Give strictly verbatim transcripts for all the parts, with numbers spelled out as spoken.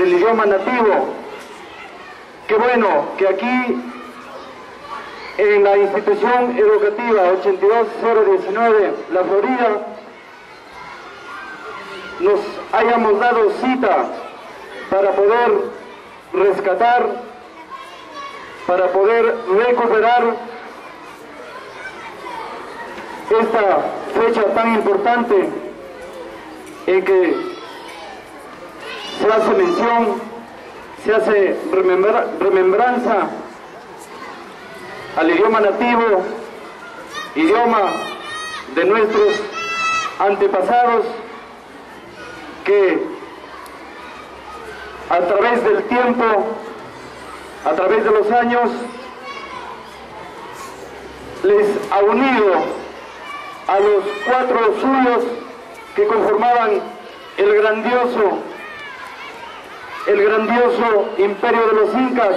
el idioma nativo. Qué bueno que aquí, en la institución educativa ochenta y dos cero diecinueve La Florida, nos hayamos dado cita para poder rescatar, para poder recuperar esta fecha tan importante en que se hace mención, se hace remembra-, remembranza al idioma nativo, idioma de nuestros antepasados, que a través del tiempo, a través de los años, les ha unido a los cuatro suyos que conformaban el grandioso, el grandioso imperio de los incas,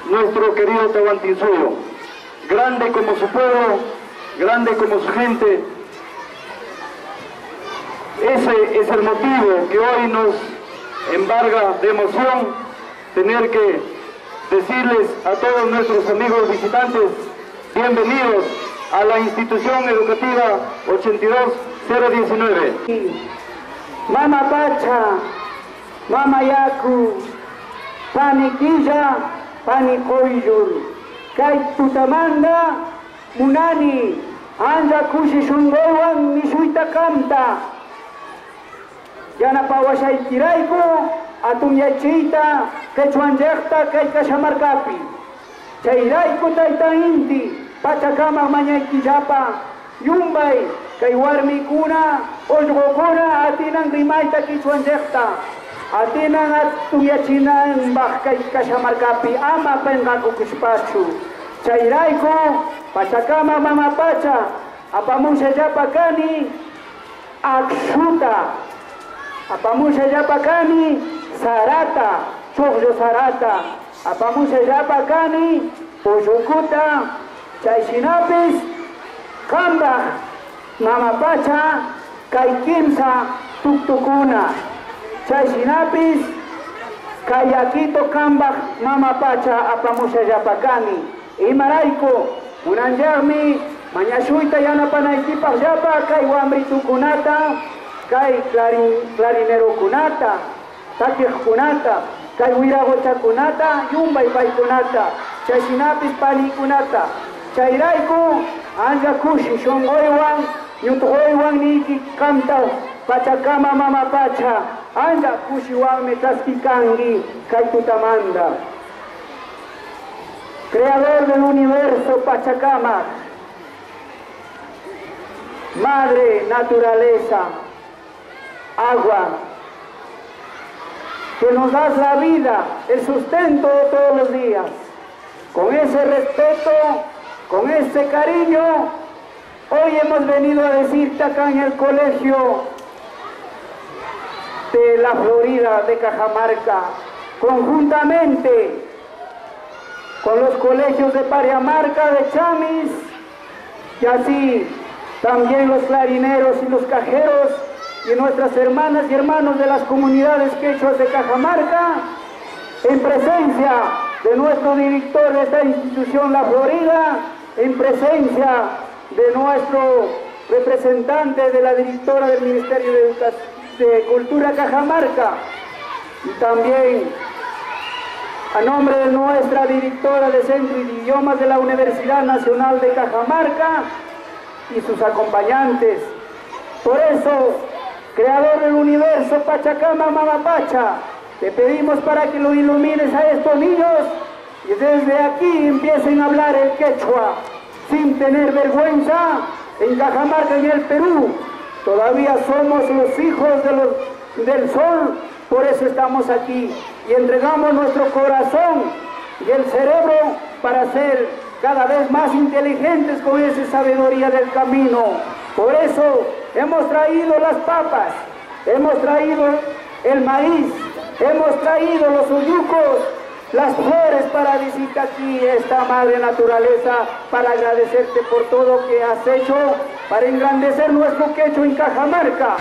nuestro querido Tahuantinsuyo, grande como su pueblo, grande como su gente. Ese es el motivo que hoy nos embarga de emoción tener que decirles a todos nuestros amigos visitantes, bienvenidos a la institución educativa ochenta y dos cero diecinueve. Mama Pacha, Mama Yaku, Pani Killa, Pani Qoyllur, kay tutamanda munani ancha kushi shunqoywan nishuyta qamta, yanapawashqaykirayku atunyachiyta qichwanchiqta kay Cajamarcapi. Chayrayku, Tayta Inti, pachakamaq mañaykillapa, yumbay kay warmikuna, ullqokuna atinan rimayta qichwanchiqta, atinan atunyachinambaq kay Cajamarcapi, ama penqakukushpachu. Chayrayku, pachakamaq Mama Pacha, apamushqallapa kani akshuta, apamushqallapa kani sarata, chuqllu sarata, apamushqallapa kani pullukuta, chayshinapis qambaq Mama Pacha kay kimsa tuktukuna, chayshinapis kay yakitu qambaq Mama Pacha apamushqallapa kani. Imarayku munanchiqmi mañashuyta yanapanaykipaqllapa kay wambritukunata, kay klarin-, klarinerukunata, takiqkunata, kay wiraquchakunata, yumbay paykunata, chayshinapis paniykunata. Chayrayku ancha kushi shunqoywan, ñutqoywan niyki qamta, pachakama Mama Pacha, ancha kushiwanmi ch'askiykangi kay tutamanda. Creador del universo, Pachakama, Madre Naturaleza, agua, que nos das la vida, el sustento de todos los días. Con ese respeto, con ese cariño, hoy hemos venido a decirte acá en el colegio de la Florida de Cajamarca, conjuntamente con los colegios de Pariamarca, de Chamis, y así también los clarineros y los cajeros y nuestras hermanas y hermanos de las comunidades quechuas de Cajamarca, en presencia de nuestro director de esta institución, La Florida, en presencia de nuestro representante, de la directora del Ministerio de Educa-, de Cultura Cajamarca, y también a nombre de nuestra directora de Centro de Idiomas de la Universidad Nacional de Cajamarca y sus acompañantes. Por eso, Creador del Universo, Pachakama, Mama Pacha, te pedimos para que lo ilumines a estos niños y desde aquí empiecen a hablar el quechua sin tener vergüenza. En Cajamarca, en el Perú, todavía somos los hijos de los, del sol, por eso estamos aquí y entregamos nuestro corazón y el cerebro para ser cada vez más inteligentes con esa sabiduría del camino. Por eso hemos traído las papas, hemos traído el maíz, hemos traído los uyucos, las flores para decirte aquí, esta madre naturaleza, para agradecerte por todo que has hecho para engrandecer nuestro quechua en Cajamarca.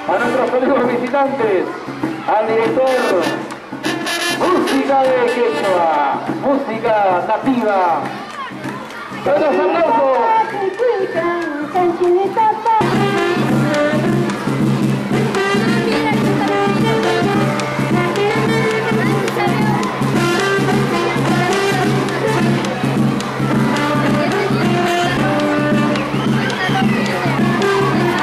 A nuestros amigos visitantes, al director, música de quechua, música nativa. Fuertes aplausos.